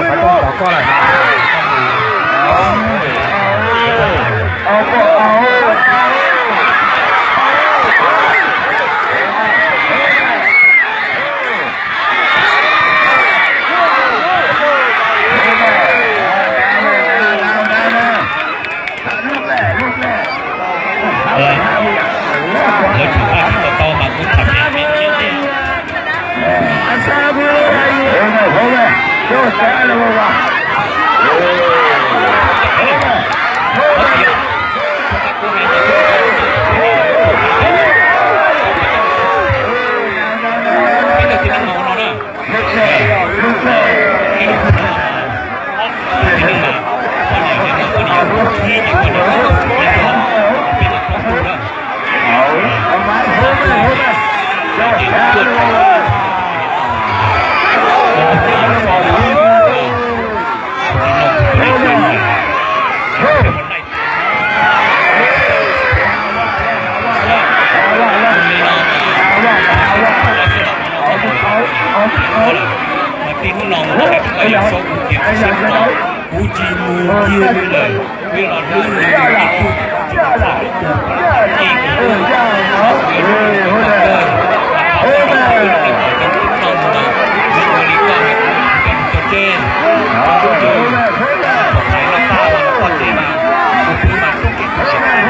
Tus qhov rooj tos koj lawm. Lawv tseem pab tsis tau tau mas kuv tham pem me ntsis thiab. Mas tij hnub no mus rau lawv yog sau kuv ces kuv tsis mus kiag li lawm, peb los hlub nws ib tug tsis tau txog lub tug, ces kuv hlub nws tau kawg. Mas qhov txhua tus peb los tau cov hnub no mus ntawd, nws ua li koj hais kuv cov nus cov tseb, cov ntsuj ntsws, thaum hais no tag los koj ces mas kuv pw mas tub kev tub kev tag.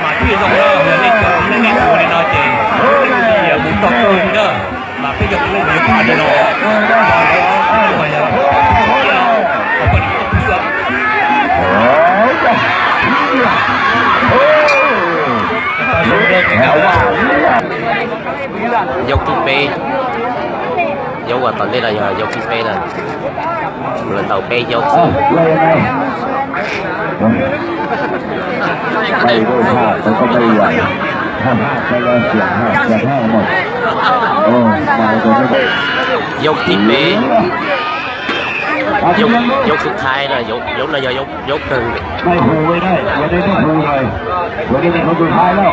Mas twb yog zoo na, yog nej cov nej ua li no ces nej mus txog kawg li na. Mas peb cov ua yuav tham li no, mas lawv ua yog poj niam koj pw xwb. Yau thib peb, yau uas tom ntej no yog yau thib peb na, lawv ntaus peb yau xwb. Đây đôi pha có có đây là hai hai, hai hai, xiển hai, xiển hai một. Ồ, mà rồi Dấu thib peb. Dấu, dấu thứ hai là dấu, dấu là do dấu, dấu cần. Đây hù đây, đây, đây nó hù rồi. Rồi đây là con thứ hai đó.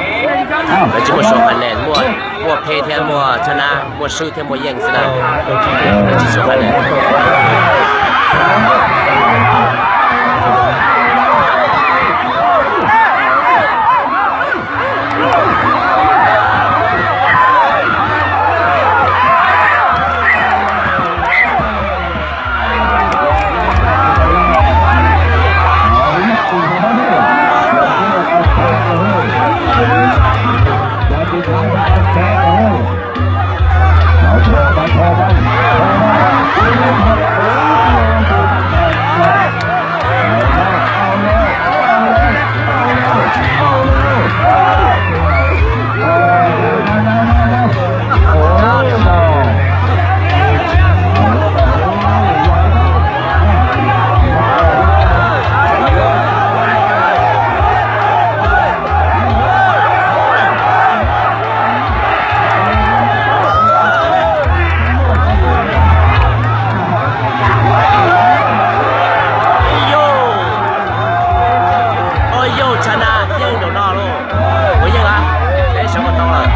Lawv tsis muaj số phạt nền, muaj, muaj phê thiab muaj chas na, muaj swb thiab muaj yeej xwb na. Lawv tsis số phạt nền. Ua yog chas na yeej nraum no lauj. Ua yeej a, peb sawv mus tau lawm.